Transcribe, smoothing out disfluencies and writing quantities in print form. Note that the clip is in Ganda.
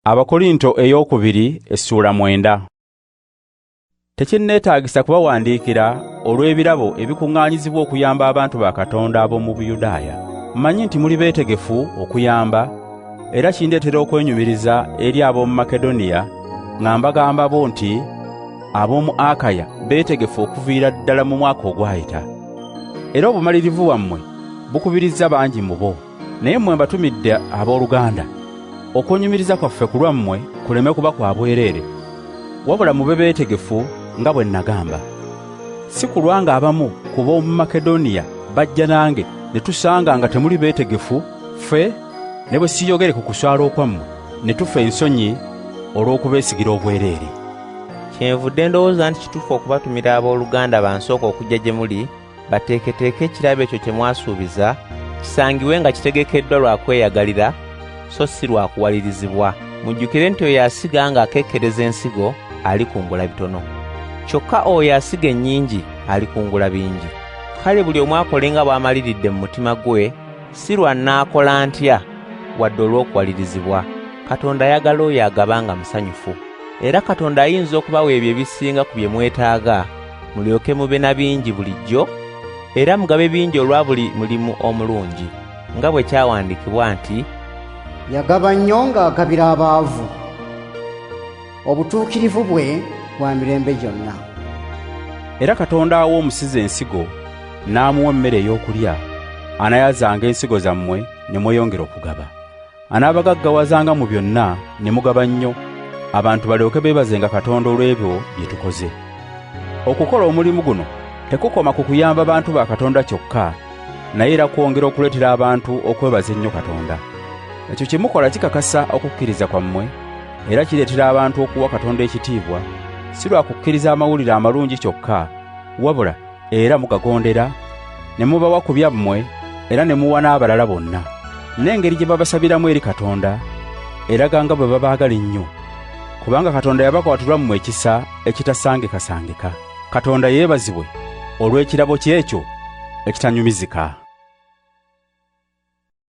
Abakorinto ey'okubiri essuula 9. Tekinneetaagisa kubawandiikira olw'ebirabo ebikuŋŋaanyizibwa okuyamba abantu ba Katonda ab'omu Buyudaaya. Mmanyi nti muli beetegefu okuyamba, era kindeetera okwenyumiriza eri ab'omu Makedoniya nga mbagamba bo nti ab'omu Akaya beetegefu okuviira ddala mu mwaka ogwayita. Era obumalirivu bwammwe bukubirizza bangi mu bo. Naye mmwe mbatumidde abooluganda, okwenyumiriza kwaffe ku lwammwe kuleme kuba kwa bwereere, wabula mube beetegefu nga bwe nagamba. Si kulwa ng'abamu ku b'omu Makedoniya bajja nange ne tusanga nga temuli beetegefu, ffe ne bwe siyogere ku kuswala okwammwe ne tufa ensonyi olw'okubeesigira obwereere. Kyenvudde ndowooza nti kituufu okubatumira abooluganda bansooka okujja gye muli, bateeketeeke ekirabo ekyo kye mwasuubiza, kisangibwe nga kitegekeddwa lwa kweyagalira, so si lwa kuwalirizibwa. Mujjukire nti oyo asiga ng'akekkereza ensigo alikungula bitono, kyokka oyo asiga ennyingi alikungula bingi. Kale buli omu akole nga bw'amaliridde mu mutima gwe, si lwa nnaakola ntya wadde olw'okuwalirizibwa. Katonda ayagala oyo agaba nga musanyufu. Era Katonda ayinza okubawa ebyo ebisinga ku bye mwetaaga, mulyoke mube na bingi bulijjo, era mugabe bingi olwa buli mulimu omulungi, nga bwe kyawandiikibwa nti, Yagaba nnyo ng'agabira abaavu, obutuukirivu bwe bwa mirembe gyonna. Era Katonda awa omusizi ensigo n'amuwa emmere ey'okulya, anaayazanga ensigo zammwe ne mweyongera okugaba. Anaabagaggawazanga mu byonna ne mugaba nnyo, abantu balyoke beebazenga Katonda olw'ebyo bye tukoze. Okukola omulimu guno tekukoma ku kuyamba bantu ba Katonda kyokka, naye era kwongera okuleetera abantu okwebaza ennyo Katonda. Ekyo kye mukola kikakasa okukkiriza kwammwe, era kireetera abantu okuwa Katonda ekitiibwa, si lwa kukkiriza amawulire amalungi kyokka, wabula era mugagondera, ne mubawa ku byammwe era ne muwa n'abalala bonna. N'engeri gye babasabiramu eri Katonda eraga nga bwe babaagala ennyo, kubanga Katonda yabakwatirwa mmwe ekisa ekitasangikasangika. Katonda yeebazibwe olw'ekirabo kye ekyo ekitanyumizika.